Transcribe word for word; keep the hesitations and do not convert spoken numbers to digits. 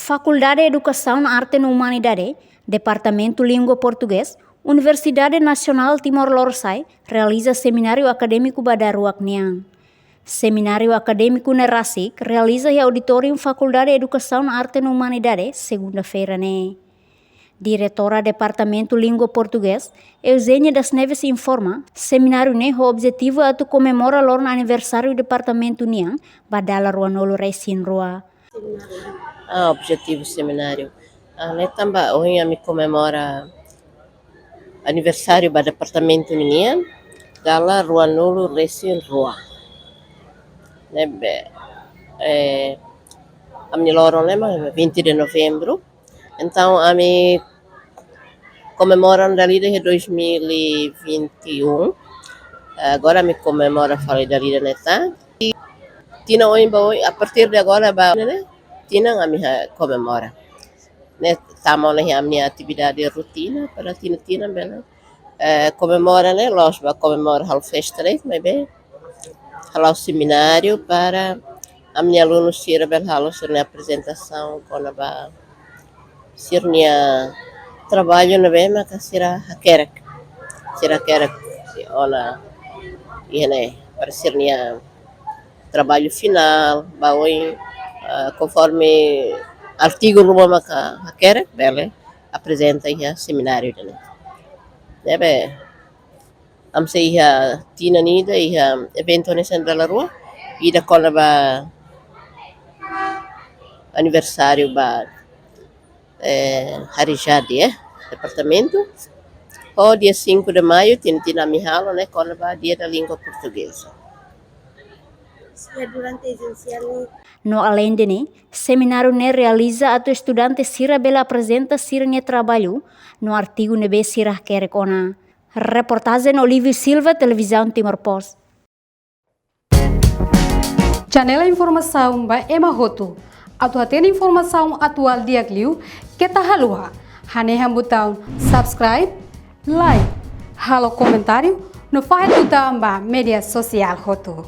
Fakuldade Edukasaun Arte no Umanidade, Departamentu Língua Portugés, Universidade Nasionál Timor Lorosa'e realiza semináriu akadémiku ba daruak nian. Semináriu akadémiku ne'e rasik realiza iha auditóriu Fakuldade Edukasaun Arte no Umanidade, segunda-feira ne'e. Diretora Departamentu Língua Portugés, Eugénia das Neves informa, semináriu ne'e ho objetivu atu komemora loron aniversáriu departamentu nian ba dala ruanulu resin rua. Ah, objetivu semináriu. Ah, ne'e tanba ohin ami komemora aniversáriu ba departamentu ninian, dala ruanulu resin rua. Ne'ebé, eh, ami loron ne'e mak vinte de novembro. Entaun, ami komemora dala ida iha dois mil e vinte e um. Agora ami komemora fali dala ida ne'e tan. Tinan oin ba oin, a partir de agora ba ne'e, tinan ami ha-, komemora. Ne'e tama ona iha ami-nia atividade rotina para tinan-tinan bele, eh, komemora ne'e, la'ós ba komemora halo festa de'it, maibé hala'o semináriu para ami-nia alunu sira bele halo sira-nia aprezentasaun kona-ba sira-nia traballu ne'ebé maka sira hakerek. Sira hakerek ona iha ne'e para sira-nia traballu finál, ba oin, ah, konforme artigu ruma maka hakerek, bele aprezenta iha semináriu ida-ne'e. Ne'ebé, ami sei iha tinan ida iha eventu hanesan dala rua, ida kona-ba aniversáriu ba, eh, Harijade, eh, departamentu. Ho dia cinco de maio, tinan-tinan ami halo, ne'e kona-ba Dia da Língua Portuguesa. Iha durante esensiál ne'e. No aleinde ne'e, semináriu ne'e realiza atu estudante sira bele aprezenta sira-nia traballu no artigu ne'ebé sira hakerek ona. Reportajen Olívio Silva, Televizaun Timor Post. Janela informasaun ba ema hotu. Atu hatene informasaun atuál di'ak liu, keta haluha hanehan butaun subscribe, like, halo komentáriu, no fahe tutan ba média sosiál hotu.